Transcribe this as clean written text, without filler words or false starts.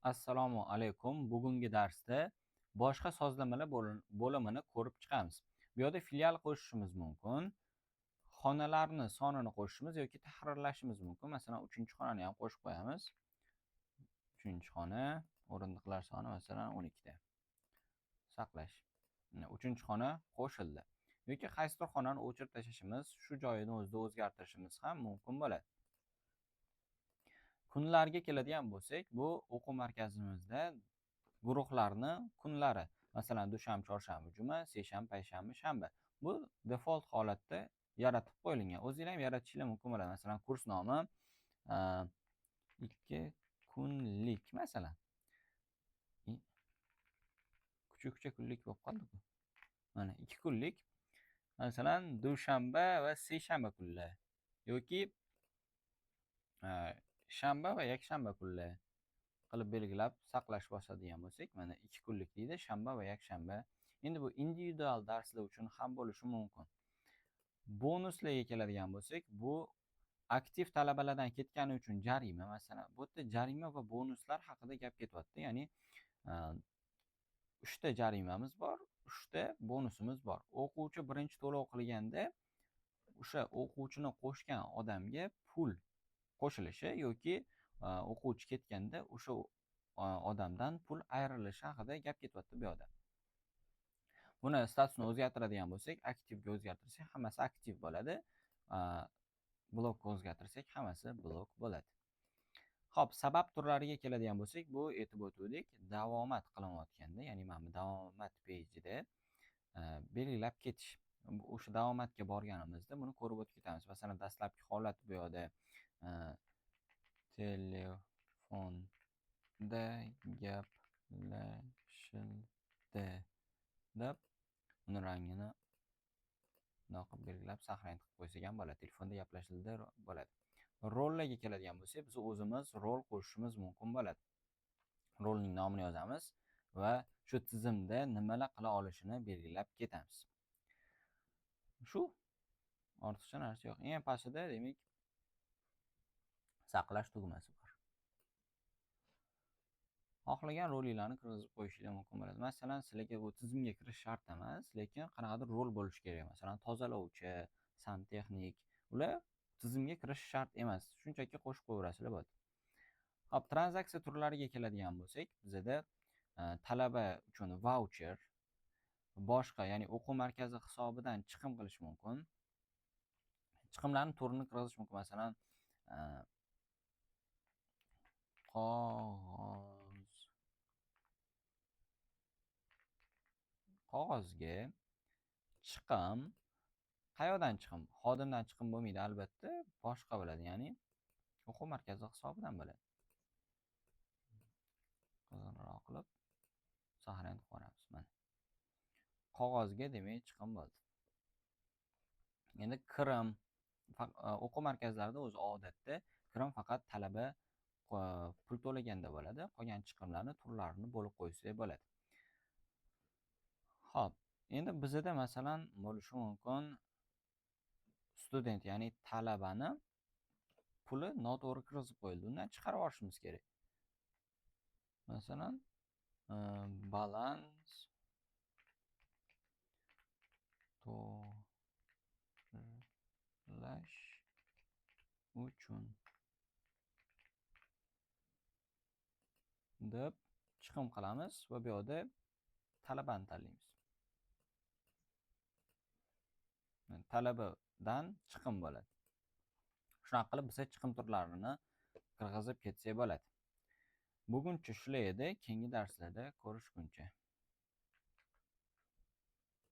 Assalomu alaykum. Bugungi darsda boshqa sozlamalar bo'limini ko'rib chiqamiz. Bu yerda filial qo'shishimiz mumkin, xonalarni sonini qo'shishimiz yoki tahrirlashimiz mumkin. Masalan, 3-xonani ham qo'shib qo'yamiz. 3-xona, o'rindiqlar soni masalan 12 ta. Saqlash. 3-xona qo'shildi. Yoki qaysidir xonani o'chirib tashlashimiz, shu joyini o'zida o'zgartirishimiz ham mumkin bo'ladi. Kunlarga keladigan bo'lsak, bu o'quv markazimizda guruhlarni kunlari. Masalan, dushanba, chorshanba, juma, seshanba, payshanba, shanba. Bu default holatda yaratib qo'yilgan. O'zinglar ham yaratishinglar mumkin bo'ladi. Masalan, kurs nomi 2 kunlik masalan. Kuchukcha kunlik bo'lib qoldi-ku. Mana 2 kunlik. Masalan, dushanba va seshanba kunlar yoki shanba va yakshanba kunlar qilib belgilab saqlash bosadigan bo'lsak, mana 2 kunlik deydi, shanba va yakshanba. Endi bu individual darslar uchun ham bo'lishi mumkin. Bonuslarga keladigan bo'lsak, bu aktiv talabalardan ketgani uchun jarima, masalan, bu yerda jarima va bonuslar haqida gap ketyapti. Ya'ni 3 ta jarimamiz bor, 3 ta bonusimiz bor. O'quvchi birinchi to'lov qilganda o'sha o'quvchini qo'shgan odamga pul qo'shilishi yoki o'quvchi ketganda o'sha odamdan pul ayrilishi haqida gap ketyapti bu yoqda. Buni statusini o'zgartiradigan bo'lsak, aktivga o'zgartirsak, hammasi aktiv bo'ladi. Blokka o'zgartirsak, hammasi blok bo'ladi. Xo'p, sabab turlariga keladigan bo'lsak, bu aytib o'tgandik, davomat qilinayotganda, ya'ni mana bu davomat peyjida belgilab ketish. O'sha davomatga borganimizda buni ko'rib o'tib ketamiz. Masalan, dastlabki holat bu yoqda telefonda gaplashildi deb uni rangini bundoq qilib belgilab saqlanib qilib qo'ysak ham bo'ladi. Telefonda gaplashildi bo'ladi. Rollarga keladigan bo'lsak, biz o'zimiz rol qo'shishimiz mumkin bo'ladi. Rolning nomini yozamiz va shu tizimda nimalar qila olishini belgilab ketamiz. Shu, ortiqcha narsa yo'q. Eng pastida demak saqlash tugmasi bor. Xohlagan rolinglarni kirgizib qo'yishinglar mumkin bo'ladi. Masalan, sizlarga bu tizimga kirish shart emas, lekin qanaqadir rol bo'lishi kerak. Masalan, tozalovchi, santexnik, ular tizimga kirish shart emas. Shunchaki qo'shib qo'yaverasizlar bo'ladi. Xo'p, tranzaksiya turlariga keladigan bo'lsak, bizada talaba uchun vaucher, boshqa, ya'ni o'quv markazi hisobidan chiqim qilish mumkin. Chiqimlarning turini kirgizish mumkin. Masalan, qog'ozga chiqim, qayoqdan chiqim? Xodimdan chiqim bo'lmaydi albatta, boshqa bo'ladi, ya'ni o'quv markazi hisobidan bo'ladi. Qizilroq qilib saqlanib qo'yamiz mana. Qog'ozga demak chiqim bo'ldi. Endi kirim o'quv markazlarida o'zi odatda kirim faqat talaba pul to'laganda bo'ladi. Qolgan chiqimlarni turlarini bo'lib qo'ysak bo'ladi. Xo'p, endi bizda masalan bo'lishi mumkin student, ya'ni talabani puli noto'g'ri kirgizib qo'yildi. Undan chiqarib yuborishimiz kerak. Masalan, balans to'g'rilash uchun deb chiqim qilamiz va bu yoqda talabani tanlaymiz. Talabadan chiqim bo'ladi. Shunaqa qilib biz chiqim turlarini kirgizib ketsak bo'ladi. Buguncha shular edi. Keyingi darslarda ko'rishguncha.